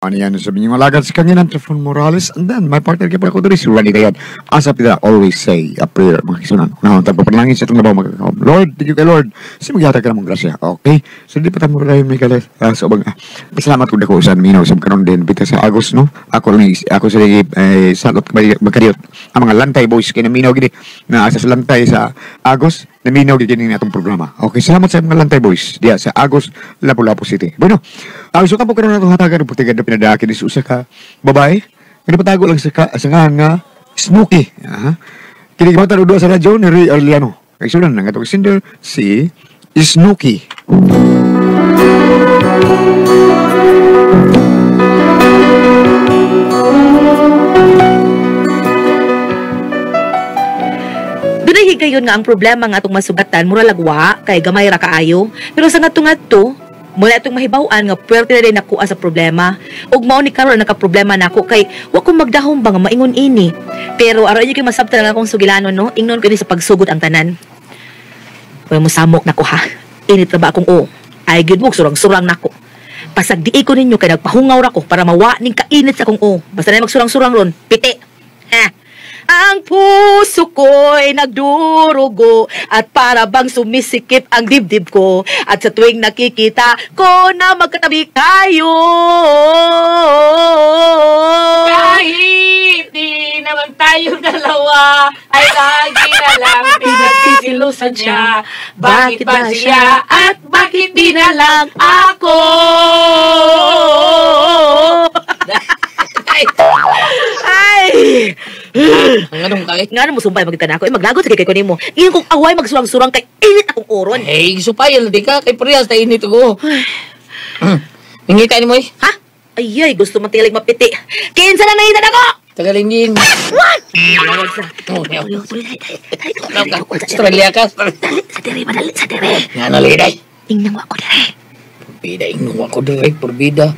Ano yan, sabi niyo alagad sa kanginan, Trifon Morales, and then my partner kaya pala ko diri, si Randy Dayan. Asa pida, always say a prayer, mga kisunan. Unahon tagpo panalangin sa itong labaw magkakaom. Lord, thank you kay Lord. Sa magyatag ka namang grasya. Okay? So di pa tayo mura may kalas. So bang, pasalamat ko dako sa minaw sa karon din bita sa Agos, no? Ako lang, ako sa salot magkadiyot. Ang mga Lantay boys kay naminaw gini na asa sa Lantay sa Agos, naminaw gini ni atong programa. Okay, salamat sa mga Lantay boys diya sa Agos, Lapu-Lapu City. Bueno, ang so tampo karon natong hatagan og putigan na pinadaki ni usa ka babae. Nga patago lang sa sa ngalan nga Snooki. Aha. Kini gimatan og duha sa radyo ni Ray Arellano. Kay sunan ang atong sender si Snooki. Dunay higayon nga ang problema nga atong masugatan mura lagwa kay gamay ra kaayo, pero sa ngadto-ngadto mula itong mahibaw-an nga puwerte na din nakuha sa problema. Ug mao ni karon nakaproblema nako kay wa ko magdahom ba nga maingon ini. Pero aron inyo kay masabtan ang akong sugilanon, no? Ingnon ko ni sa pagsugod ang tanan. Way mo samok nako ha. Init ra ba akong o? Ay gyud mo surang-surang nako. Pasagdii ko ninyo kay nagpahungaw ra ko para mawa ning kainit sa akong o. Basta na magsurang-surang ron, piti. Ha. Ang puso ko'y nagdurugo at para bang sumisikip ang dibdib ko. At sa tuwing nakikita ko na magkatabi kayo. Kahit di naman tayo dalawa ay lagi na lang pinagsisilusan siya. Bakit ba siya at bakit di na lang ako? Ay! Ang anong kay? Nga mo sumpay magita na ako. Eh, maglagot sa kay ko nimo. Iyon kong away magsurang-surang kay init akong oron. Eh, supay, di ka kay parehas ta init ko. Ningita ni mo eh. Ha? Ay, ay, gusto man tingalig mapiti. Kinsa na nangita nako? Tagalingin. What? Oh, Tuloy. Australia ka. Dali, sa dire, madali, sa dire. Nga na liday. Ingnan ko dire. Purbida, ingnon ako dire, purbida.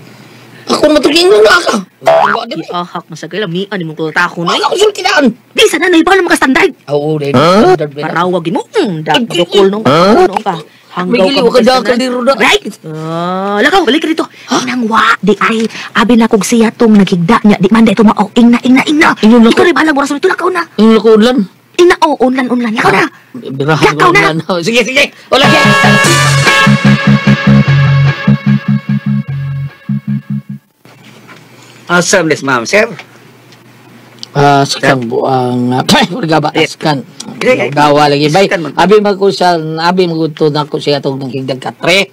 Ako matuging na ka. Iahak mo sa gila, mian imong kultako no. Wala ko sultilaan. Di sana na iba na makastandard. Oo, dahil. Parawag mo. Dukol no. Ano ka? May giliw ka dakal di roda. Right? Lakaw, balik ka dito. Inang wa, di ay, abi na kog siya tong naghigda niya. Di man da ito mao. Ingna, ingna, ingna. Ikaw rin bahalang oras ito. Lakaw na. Ingna ko unlan. Ingna, oh, unlan, unlan. Lakaw na. Lakaw na. Sige, sige. Wala siya. Awesome this, ma'am, sir. Askan buang ay ba askan. Dawa lagi bay. Abi magkusal, abi maguto nako siya tong naghigda katre.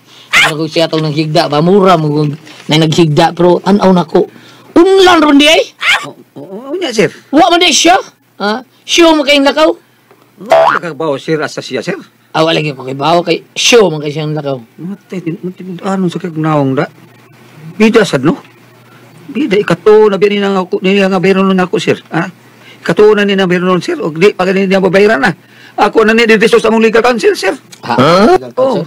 Ako siya tong naghigda ba mura mo na naghigda pero tan-aw nako. Unlan ron di ay. Oo nya sir. Wa man di siya. Ha? Siyo mo kay lakaw. Nakabaw sir asa siya sir. Awa lagi ko kay bawo kay siyo man kay siyang lakaw. Matay ano sa kay naong da. Bida sad no. Bida ikato na biya niya ako niya nga bayron na ako sir. Ha? Ikato na niya bayron sir og di pa gani niya babayaran na. Ako na ni dito sa among legal counsel sir. Ha? Oh.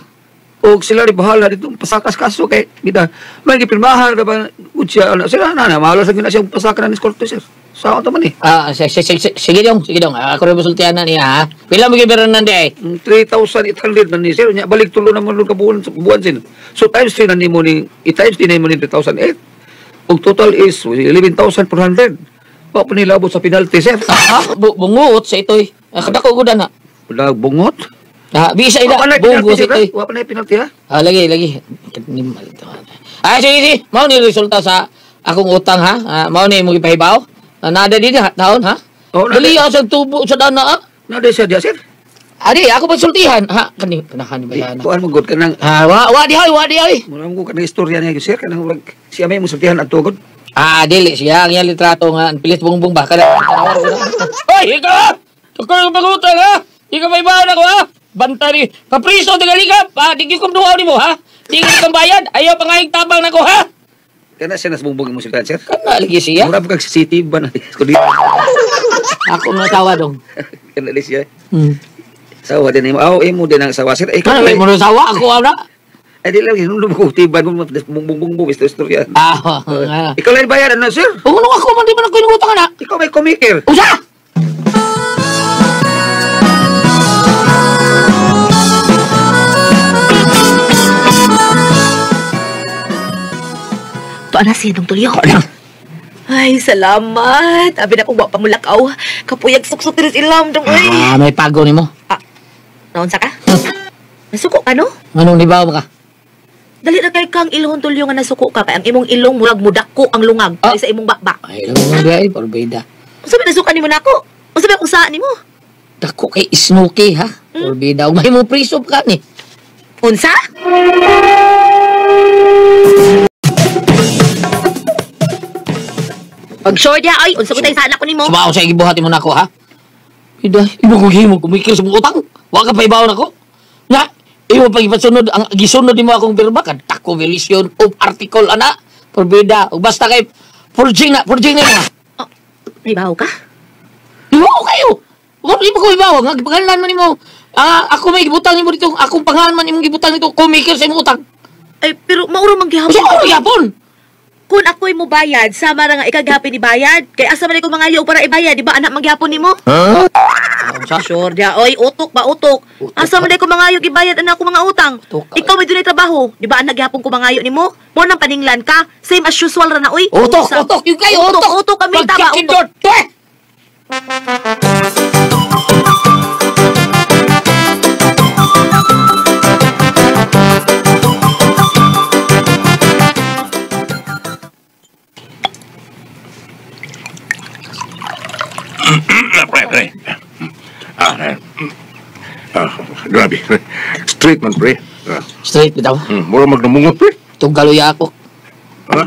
Og sila ri bahala dito pasakas kaso kay bida may gipirmahan ra ba gud siya ana sila na mahala sa gina siya pasaka na ni korte sir. Sa ta man eh. Sige dong, sige dong. Ako rin masultihan na niya ha. Pila mo gibayaran nan di ay? 3,800 man ni sir. Nya balik tulo na man ka buwan sir. So times 3 na nimo ni i-times 3 na nimo ni 3,800. Og total is 11,400. Wa pa nilabot sa penalty sir. Bungot sa itoy. Kadako gud na. Wala bungot. Bisa ida bungot sa itoy. Wa pa na penalty ha. Lagi lagi. Sige sige. Mao ni resulta sa akong utang ha. Mao ni mo gipahibaw. Nada di taon ha. Oh, dali sa tubo sa dana ha. Nada siya diya sir. Adi ako pa sultihan ha kani kanahan ba yan. Kuan mo gud kanang wa di hoy wa di hoy. Mura mo kanang istorya niya sir kanang murag siya may musultihan at tugod. Dili siya ang iyang litrato nga ang pilit bungbong ba kada. Hoy, ikaw! Tukol ang pagutang ha. Di ka may baon ako ha. Banta ni papriso tingali ka. Di gyud ko duhaw nimo ha. Di ka bayad. Ayaw pangayig tabang nako ha. Kana siya nas bungbong mo sultihan sir. Kana lagi siya. Mura kag CCTV ba na. Ako nga tawa dong. Kana li siya. Sawa din mo. Aw, imo din ang sawa sir. Ikaw ay mo sawa ako ana. Ay di lang hinulog ko tiban mo bungbong bungbong istorya. Ikaw lang bayaran na sir. Oo, ako man di man ako inutang ana. Ikaw may kumikir. Usa. Wa na siya dong tulyo. Ano? Ay, salamat. Abi na kong wa pa mulakaw. Kapuyag suksok diri sa ilam dong oy. Ah, may pago nimo. Naunsa ka? Nasuko ka no? Anong nibaw ba ka? Dali na kay kang ilhon tulyo nga nasuko ka kay ang imong ilong murag mudako ang lungag Ah. sa imong bakbak. Ay, alam mo di ay, porbida. Unsa ba nasuka nimo nako? Unsa ba kung saan nimo? Dako kay Snooki, ha? Porbida. Ug may mo priso pa ka ni. Unsa? Pag sure dia ay unsa ko tayo sa anak ko nimo? Sumaw sa gibuhat mo nako, ha? Ida, imo kong himo kumikir sa mong utang. Wa ka paibaw nako. Nga, imo pag ipasunod ang gisunod nimo akong pirma kad tako violation of article ana. Porbida. Ug basta kay forging na mo. Oh, may bawo ka? Ibaw kayo. Wa di mo ko ibaw nga gipangalan man nimo. Ah, ako may gibutang nimo dito, akong pangalan man imong gibutang dito, kumikir sa imong utang. Ay pero mauro man gihapon. Usa ko gyapon. Kung ako'y mo bayad, sama ra nga ikaghapon ni bayad. Kay asa man ko mangayo para ibayad, di ba anak mangyapon nimo? Unsa? Sure dia, oy, utok ba utok? Utok. Asa man ko mangayo gibayad anak ko mga utang? Utok. Ikaw may dunay trabaho, di ba anak gyapon ko mangayo nimo? Mo nang paninglan ka, same as usual ra na oy. Utok, Unsa? utok, yung kayo, utok. utok. Utok kami tama, utok. Pagkakindot, tuwe! Pre, pre. Grabe. Straight man, pre. Straight bitaw. Mura magnamungot, pre. Tugaloy ako. Ha?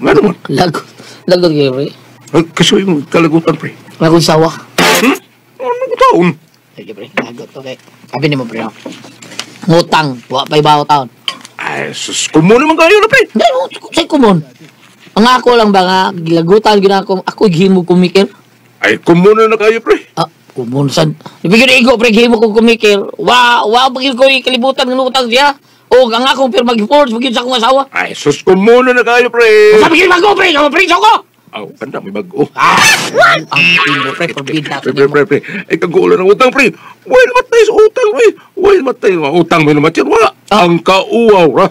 Nga naman. Lagot. Lagot kayo, pre. Kasi yung kalagutan, pre. Lagot sawa. Ano ko taon? Sige, pre. Lagot, okay. Sabi ni mo, pre, no? Ngutang. Wa pa'y bawo taon. Ay, sus, kumuno naman kayo na, pre. Hindi, mo, say kumon. Ang ako lang ba nga, gilagutan, gina ako, ako gihimo kumikir. Ay, kumuno na kayo, pre. Ah, kumon sad. Ibigin igo, pre, gihimo ko kumikir. Wa, wa, bagil ko kalibutan ng utang siya. O, ang akong pirma, gi-force, bagil sa akong asawa. Ay, sus, kumuno na kayo, pre. Sabi gid bago, pre, kamo pre, ko. Aw, kanda, may bago. Ah, ang timo, pre, forbid na. Pre, pre, pre, pre. Ay, kagulo ng utang, pre. Why namatay sa utang, pre? Why namatay? Utang may namatay. Wala. Ang kauaw, ra.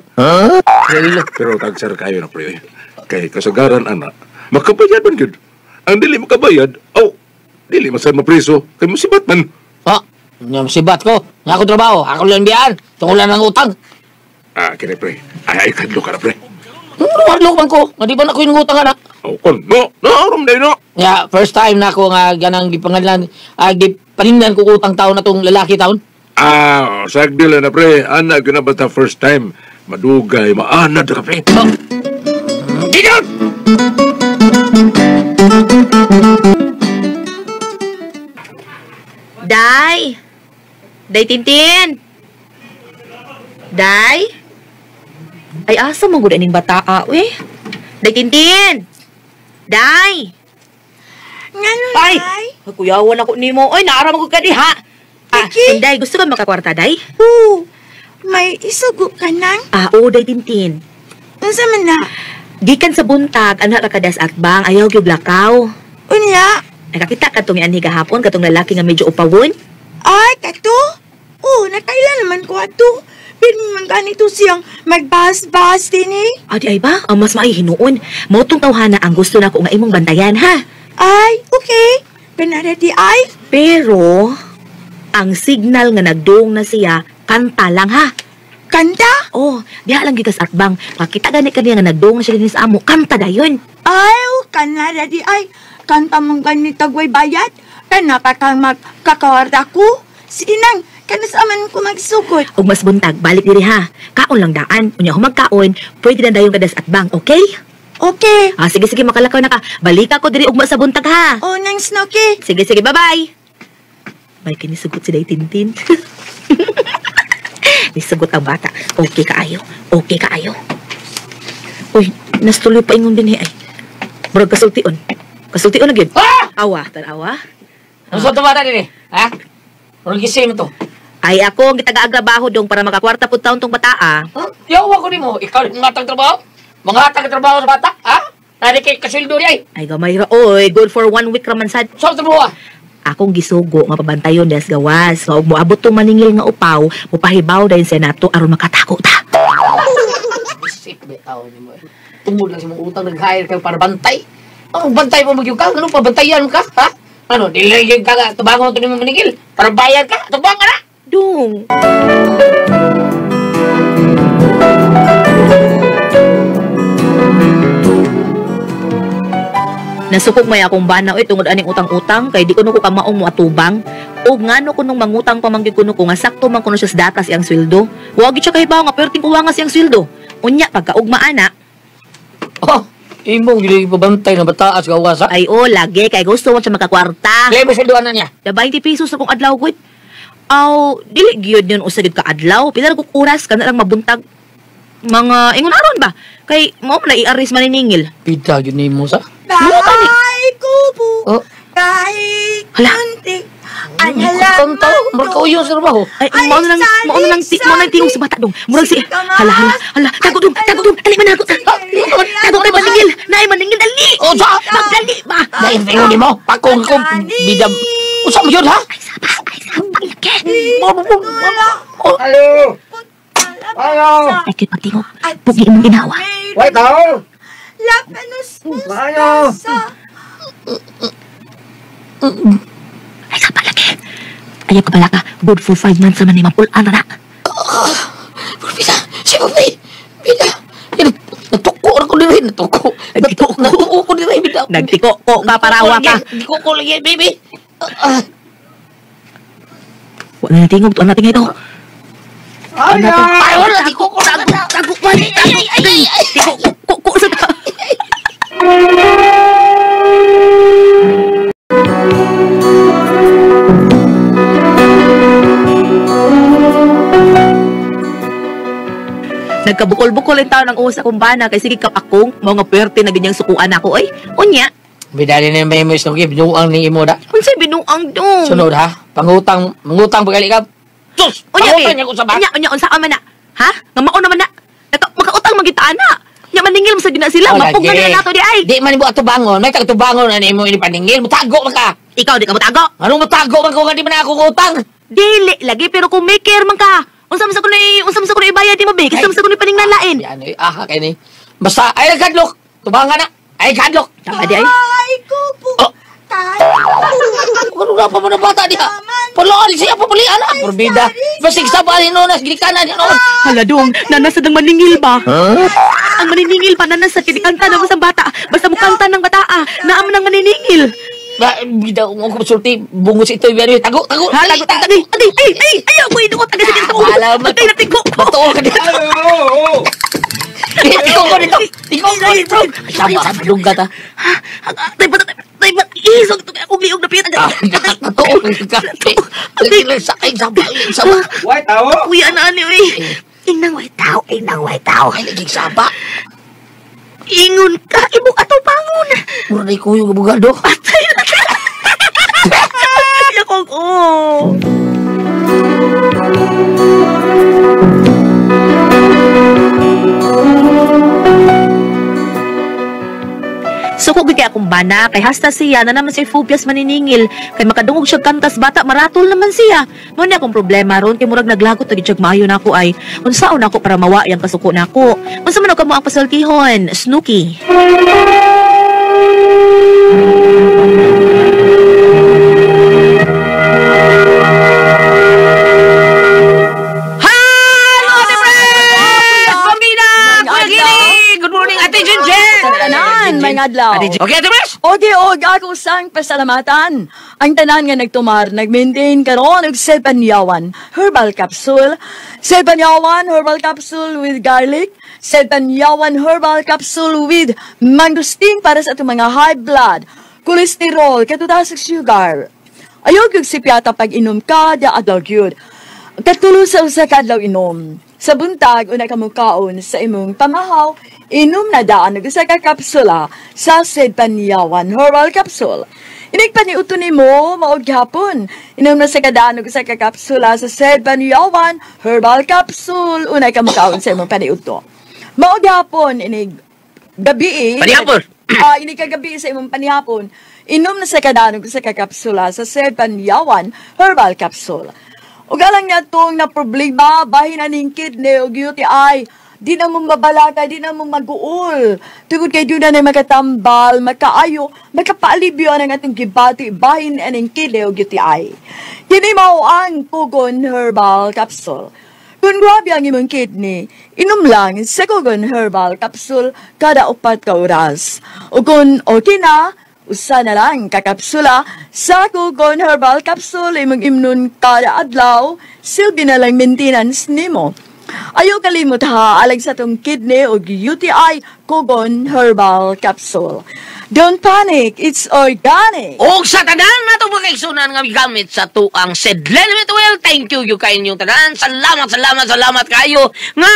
Pero, Pero tagsar kayo na, pre. Kay kasagaran, ana, makabayad man, gyud. Ang dili makabayad, aw, dili masad mapriso. Kay musibat man. ah, nga sibat ko. Nga ako trabaho, ako lang biyaan. Tungkol lang ng utang. Ah, kini, pre. Ay, ay, kadlo ka na, pre. Ano man ko? Nga di ba na ko yung utang, anak? Aw, kon, no, no, rom day, no. Ya, first time na ako nga ganang gipangalan, gipanindan ko utang taon na tong lalaki taon. Ah, sagdil na, pre. Ana, gyud na basta first time. Madugay, maanad ka, pre. Oh. Gigot! Day! Day Tintin! Day? Ay, asa mo gud aning bataa, uy? Day Tintin! Day! Ngano, Ay! Day? Ay, kuyawan ako nimo. Oy, naara mo ka diha. Ah, Iki? Inday, gusto ka makakwarta, Day? Oo. May isugo ka nang? Ah, oo, Day Tintin. Unsa man na? Gikan sa buntag, anak ra kadas atbang, ayaw gyud lakaw. Unya? Nakakita ka tong anhi gahapon, katong lalaki nga medyo upawon. Ay, kato? Oo, nakailan naman ko ato. Pero man ganito siyang magbahas-bahas din eh. Ah, di ay ba? Ang mas maihinuon. Mao tong tawhana ang gusto nako nga imong bantayan, ha? Ay, okay. Kanara di ay. Pero, ang signal nga nagduong na siya, kanta lang, ha? Kanta? Oh, diha lang gikas atbang. Makita gani kaniya nga nagduong na siya dinhi sa amo, kanta dayon. Ay, oh, kanara di ay. Kanta mong ganito gway bayad. Kanapa kang magkakawarta ko. Sige nang, kanus aman ko magsugot. Ug mas buntag, balik diri ha. Kaon lang daan. Unya humagkaon, pwede na dayon kadas atbang, okay? Okay. Ah, sige sige, makalakaw na ka. Balika ko diri ugma sa buntag ha. Oh, nang Snooki. Sige sige, bye-bye. Bye kini sugot si Day Tintin. Nisugot ang bata. Okay kaayo. Okay kaayo. Uy, nastuloy pa ingon din ay. Murag kasultion. Kasultion na gyud. Ah! Awa, tanawa. Ano sa tumata din eh? Ha? Murag gising mo to. Ay ako ang gitagaag trabaho dong para makakwarta pud taon tong bataa. Huh? Yawa ko nimo, ikaw yung matang trabaho? Mga hatang trabaho sa bata, ha? Nari kay kasildo niya eh. Ay gamay ra oy, good for one week ra man sad. Sa trabaho ah. Akong gisugo nga pabantayon des gawas. Nga ug moabot tong maningil nga upaw, mopahibaw dayon siya nato aron makatako ta. Isip, Bitaw nimo. Tungod lang sa mong utang nag-hire ka para bantay. Anong bantay mo magyug ka? Anong pabantayan ka? Ha? Ano, dili gyud ka nga tubangon to nimo maningil para bayad ka. Tubang ka na. Dong. Nasukog may akong bana oy tungod aning utang-utang kay di kuno ko kamaong mo atubang. Og ngano kunong mangutang pa man gyud kuno ko nga sakto man kuno siya sa datas iyang sweldo. Wa gyud siya kahibaw nga perting kuha nga siyang sweldo. Unya pagkaugma ana, Oh, imong gyud pabantay nga bataas ka uwasa. ay oh lagi kay gusto mo siya makakwarta. Dili mo sweldoan na niya. Da 20 pesos na kong adlaw gud. Aw, dili gyud yun usa gyud ka adlaw. Pila ra kog oras kana lang mabuntag. Mga ingon aron ba? Kay mao man na i-arrest maniningil. Pita gyud nimo sa. Bahay kubo, Oh. kahit Hala. kunti, ang halaman Tonto, murag kauyon sa trabaho. Ay, Ay, mao na lang tingog sa bata dong. Murag si hala hala hala tago dong, tago dong, dali man ako. Tago kay maningil. Naay maningil dali. Oh, sa. Magdali ba? Dahil tingon nimo, pakong ko bidam. Usa mo yun ha? Ay saba, laki. Oh, Hello! Hello! Ay kit pagtingog. Pugi imong ginawa. Wait, tao! Lapanos Maayo! mustasa. Ay saba laki. Ayaw ka balaka. Good for 5 months naman ni mapulaan na na. Bida, si Bobby. Bida. Natuko ra ko diri, natuko. Nagtiko. Natuko ko diri, bida. Nagtiko ko ka parawa ka. Nagtiko ko lagi, baby. Wala na tingog tuan natin ito. Ay, Ay, wala, tiko ko na. Tago man. Tago. Tiko ko ko sa ta. Nagkabukol-bukol ang tao ng usa akong bana kay sige kapakong mao nga puwerte na ganyang sukuan ako oy. Unya, Bida din na may mo isnog, binuang ni imo da. unsay binuang dong? Sunod ha, pangutang, mangutang pagali ka. Sus, Unya, pangutang eh. niya ko sa ba. Unya, unya, unsa man na? Ha? Nga mao naman na. Makautang man kita ana. Nya maningil man sa gina sila, mapugnan nila nato di ay. Di man mo atubangon, may tagtubangon na nimo ini paningil, mutago man ka. Ikaw di ka motago. Anong mutago man ko nga di man ako utang? Dili lagi pero kung may care man ka. Unsa man sa kuno unsa man sa kuno ibayad nimo be? Kasi man sa kuno paningnalain. Yan ay aha kay ni. Basta ay kadlok, tubangan na. Ay kadlok. Tama di ay. Bahay kubo, Oh. kahit Ano na pa mo na bata diha? Puloan siya papulian na. Porbida. Basig sa ba hinunas ginikanan hinuon. Hala dong, nanasad ang maningil ba? Ang maniningil pa nanasad kay kanta na sa bata. Basta mo kanta ng bata ah, naam nang maniningil. Ba bida ko konsulti bungos ito yan. Tago tago. Ha, tago tago. Ay, ay, ay, ayaw ko inuot taga sige sa ulo. Wala man. Patay na tiko. Totoo ka dito. Hello! Tiko ko dito. Tiko ko dito. Sama luggat ha. Ha, tay pa tay pa isog to kay akong liog na piyat. Totoo ka. Sakay sama sama. Wait, tao! Kuya na ani oy. Inang way tao, inang way tao. Ay lagi saba. Ingon ka imong atubangon. Mura na kuyo abogado. Patay na. Ay, ako ko. Suko gyud kay akong bana kay hasta siya na naman siya phobias maniningil kay makadungog siya kantas bata maratol naman siya. Mao ni akong problema ron kay murag naglagot na gyud siya maayo nako ay unsaon nako para mawa yang kasuko nako. Unsa man kamo ang pasultihon, Snooki? Hello, Ate Fred! Pamina! Kuya Gili! Good morning, Ate Jinjin! Tanan, may adlaw. Okay, Ate Fresh? Odi og ako sang pasalamatan. Ang tanan nga nagtumar, nagmaintain karon og Sepanyawan herbal capsule. Sepanyawan herbal capsule with garlic, Sepanyawan herbal capsule with mangosteen para sa atong mga high blood, cholesterol, katutas sugar. Ayaw gyud sipyata pag inom ka, di adlaw gyud. Katulo sa usa ka adlaw inom. Sa buntag una ka mukaon sa imong pamahaw, inom na daan og usa ka kapsula sa Sepanyawan herbal capsule. Inig paniuto nimo maog gihapon. Inom na sa kadaan og usa ka kapsula sa Sepanyawan herbal capsule. Una ka mukaon sa imong paniuto. Maog gihapon inig gabi. Panihapon. Inig kagabi sa imong panihapon. Inom na sa kadaan og usa ka kapsula sa Sepanyawan herbal capsule. Ug alang niya tong na problema, bahin aning kidney ug UTI, Di na mo mabalaka, di na mo maguol. Tungod kay doon na makatambal, makaayo, makapaalibyo ang atong gibati, bahin aning kidney o UTI. Kini mao ang Kugon Herbal Capsule. Kung grabe ang imong kidney, inom lang sa Kugon Herbal Capsule kada 4 ka oras. O kung okay na, usa na lang kakapsula sa Kugon Herbal Capsule imong imnon kada adlaw, silbi na lang maintenance nimo. Ayaw kalimot ha, alang sa tong kidney o UTI, Kugon Herbal Capsule. Don't panic, it's organic. Og sa tanan nato mga kaigsunan nga gamit sa tuang Sedlel Well, thank you kay inyong tanan. Salamat, salamat, salamat kayo nga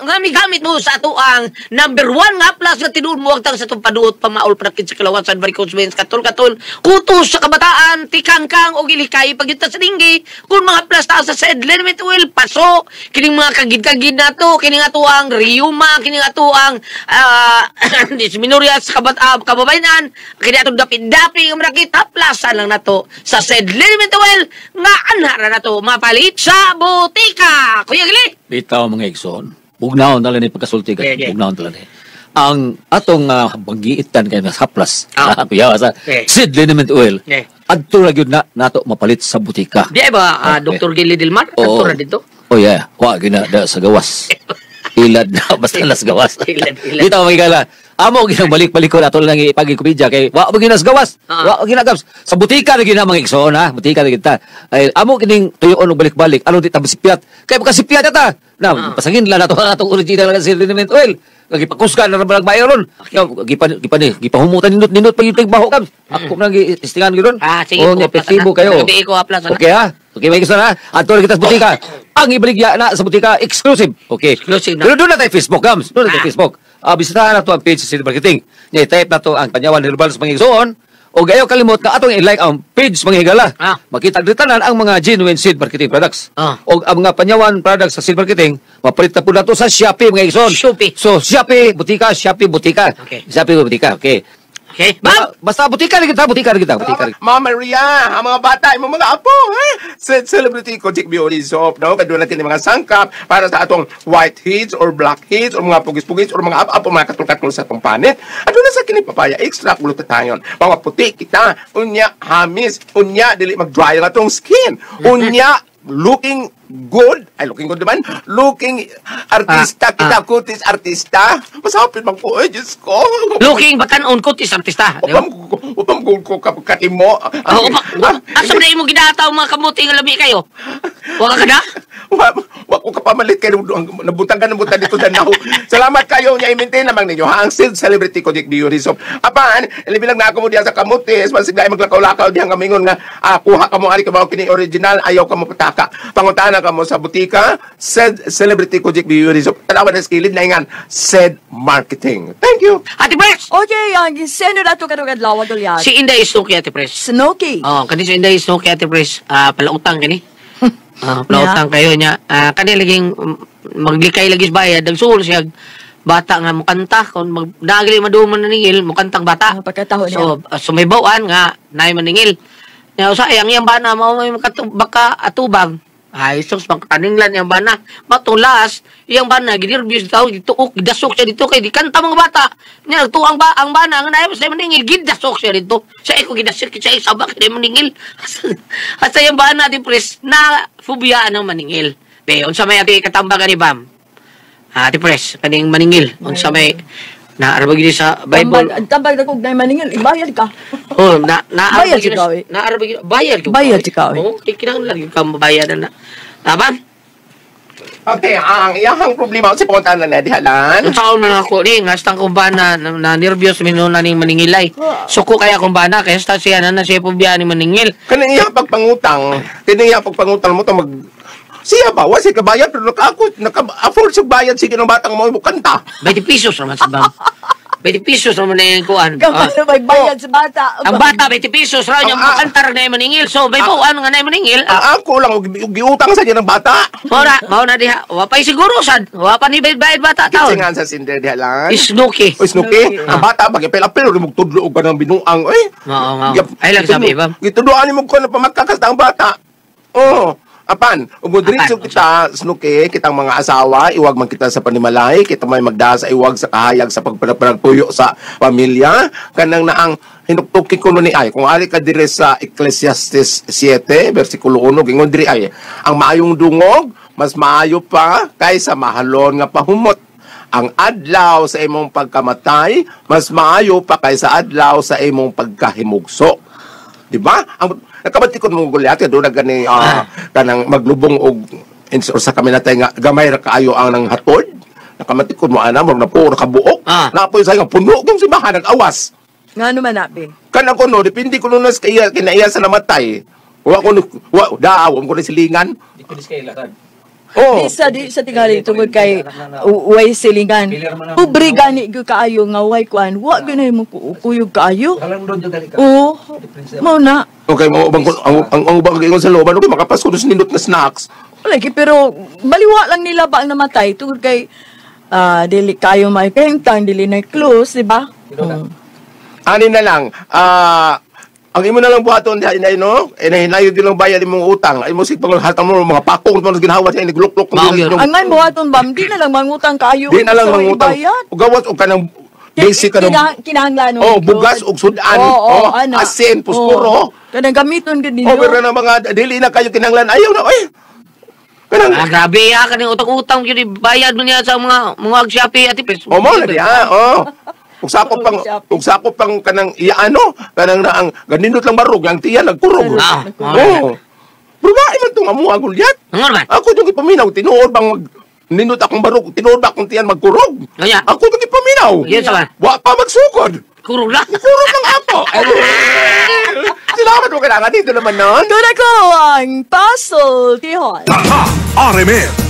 nga migamit mo sa tuang number 1 nga plus nga tinuod mo agtang sa itong paduot pamaol prakit sa kalawasan varicose veins katol-katol kutos sa kabataan tikangkang og ilikay pagyuta sa dinggi kung mga plus ta sa Sedlel Well paso kining mga kagid-kagid nato kining atuang rheuma kining atuang dysmenorrhea sa kababayanan kini atong dapi-dapi nga makita plasan lang nato sa Sedlel Well nga anha ra nato mapalit sa botika. Kuya Gili. Bitaw mga igsoon. Bugnaon na lang ni pagkasulti ka. Okay, okay. Bugnaon na lang ni. Ang atong banggiitan kay mas haplas. Ah. Kuya sa Okay. seed liniment oil. Okay. Adto ra gyud na nato mapalit sa butika. Di ba Okay. Dr. Gili Dilmar? Oo. Adto ra dito. Oh yeah, wa gina da sa gawas. Ilad na basta las gawas. Ilad, ilad. Dito mga higala. Amo ginang balik-balik ko nato lang ipagikopedya kay wa mo ginas gawas. Ah. Wa ginagabs. Sa butika na gina mga igsoon ha, butika na kita. Ay amo kining tuyoon og balik-balik aron di ta masipyat. Kay makasipyat ta. Na pasangin lang nato ang atong original nga seed liniment oil. Gipakusgan na ra balag mayo ron. Gipan gipan ni gipahumutan nindot nindot pag yung baho kam. Ako nang gi-testingan gyud ron. Ah, sige, Oh, ko, epektibo kayo. Gabi ko, haplas na. Okay ha. Okay, may gusto na. Adto na kita sa butika. Ang ibaligya na sa butika exclusive. Okay. Exclusive na. Pero doon na tayo Facebook, Gams. Doon na tayo Ah. Facebook. Bisitahan na to ang page sa City Marketing. Nya i-type na to ang Panyawan Herbal sa mga igsoon. O gayo kalimot nga atong i-like ang page mga higala. Ah. Makita diri tanan ang mga genuine seed marketing products. Ah. O ang mga Panyawan products sa seed marketing, mapalit na po na to sa Shopee mga igsoon. Shopee. So Shopee, butika, Shopee, butika. Okay. Shopee, butika. Okay. Okay. Bam! Basta butika rin kita, butika rin kita, butika rin. Mama Maria, ang mga bata, imong mga apo, ha? Sa celebrity Kojik Beauty Soap, no? Kaduna natin yung mga sangkap para sa atong white heads or black heads or mga pugis-pugis or mga ap-ap o mga katul-katul sa atong panit. Aduna sa kini papaya extract glutathione. Mga puti kita, unya hamis, unya dili mag-dry ang atong skin. Unya looking good, ay looking good naman, looking artista kita, kutis artista. Masapit man ko, ay Diyos ko. Looking batan-on kutis artista. Di ba? Upam ko katimo. Oo, asa ba na imong gidataw mga kamuti nga lami kayo? Wa ka na? Wa ko kapamalit kayo nabutang ka nabutan dito danaw. Salamat kayo nya i-maintain lamang ninyo ha ang celebrity ko Dick Beauty Soap. Apan, libilang na ako mo diyan sa kamutis, masigay maglakaw-lakaw diyan kamingon nga kuha ka mo ari ka mao kini original, ayaw ka mo pataka. Pangutana ka mo sa butika, said celebrity ko Dick Beauty Soap. Tanawa na skilid na ingan said marketing. Thank you. Ate Pres! Okay, ang sino na ito karong adlaw, Goliath? Si Inday Snooki, Ate Pres. Snooki. Oh, kani si Inday Snooki, Ate Pres. Palautang kani. Palautang kayo niya. Kani laging maglikay lagi sa bayad. Nagsuol siya bata nga mukanta kung magdagli maduman na ningil mukantang bata. Pagkataon niya. So sumibawan nga naay maningil. Nya usay ang iyang bana mao may baka atubang. Ay sus makakaninglan iyang bana. Matulas iyang bana ginerbyos daw gituok gidasok siya dito kay dikanta mga bata. Nya tuang ba ang bana nga naay sa maningil gidasok siya dito. Sa ko gidasok siya sa bak di maningil. Asa iyang bana di pres na fobia ang maningil. Be unsa may ati katambagan ni Bam? Ati pres kaning maningil unsa may naarabag gid sa Bible. Tambag na kung maningil, ibayad ka. Oh, na na Bayad si Kawi. Na arabag bayad gyud. Bayad si Kawi. Oh, di kinahanglan gyud ka mabayad na. Tama? Okay, ang iyahang problema sa punta na diha lan. Ang taon na ako ni ngastang kong bana na nervyos minuna ning maningilay. Suko kaya kong bana kaya sta siya na siya pobya ni maningil. Kanang iyang pagpangutang, kanang iyang pagpangutang mo to mag siya ba, wa siya kabayad pero naka-afford sa bayad sige ng batang mo kanta. 20 pesos naman sa bang. 20 pesos naman na yung kuan. Kapag na may bayad sa bata. Ang bata 20 pesos raw niya makantar na yung maningil. So may buwan nga na yung maningil. Ang ako lang og giutang sa niya ng bata. Mao na diha. Wa pa'y siguro sad. Wa pa ni bayad bata taon. Kinsa nga sa sinder diha lan. Snooki. Oy, Snooki, ang bata pag-apel-apel ug tudlo og kanang binuang oy. Oo, oo. Ay lang sabi ba? Gitudloan nimo ko na pamagkakas ang bata. Oh. Apan, ug diretso kita snuki, kitang mga asawa, iwag man kita sa panimalay, kita may magdasa iwag sa kahayag sa pagpanagpuyo sa pamilya, kanang naang hinuktuki ko ni ay kung ari ka dire sa Ecclesiastes 7 versikulo 1 gingon diri ay ang maayong dungog mas maayo pa kaysa mahalon nga pahumot. Ang adlaw sa imong pagkamatay mas maayo pa kaysa adlaw sa imong pagkahimugso. Di ba? Ang nakabati ko mong gulyat doon na gani kanang maglubong og or sa kami natay nga gamay ra kaayo ang nang hatod. Nakamatikod mo ana murag napuo ra kabuok. Napoy sa nga puno kong simbahan nag-awas. Nga naman nabi. Kanang kuno depende kuno nas kaya kinaiya sa namatay. Wa ko wa daaw ko ni silingan. Oh. Di sa tingali tungod kay way silingan. Pobre gani gyud kaayo nga way kuan. Wa gyud mo kuyog kaayo. Oo. Mao na. Okay, mo bang ang ubang ingon sa looban okay makapasko dos nindot na snacks. Lagi pero baliwa lang nila ba ang namatay tungod kay dili kayo may kahimtang, dili na close, di ba? Ani na lang, ang imo na lang buhaton diha inay no, inay gyud lang bayad imong utang. Ay mo sig panghatang mo mga pakong mo ginhawa siya nigluklok. Ang ngay buhaton bam, di na lang mangutang kaayo. Di na lang mangutang. Ug gawas og kanang basic kanang kinahanglan oh, bugas og sudan, oh, ana. Asin, puspuro. Kanang gamiton gid ninyo. Oh, pero na mga dili na kayo kinahanglan ayaw na oy. Kanang grabe ha, kaning utang-utang gyud bayad mo niya sa mga Shopee ati pres. Oh, mo na diha, oh. Ug sakop pang kanang iano, kanang naang ganindot lang barog ang tiyan nagkurog. Oh. Babae man tong amuha gulyat. Ako yung ipaminaw tinuod bang nindot akong barog, tinuod ba akong tiyan magkurog? Kaya? Ako yung ipaminaw. Yes, ba? Wa pa magsukod. Kurog na. Kurog lang ako. Salamat mo kailangan dito naman nun. Doon ako ang Puzzle Tihon. Taha RMN.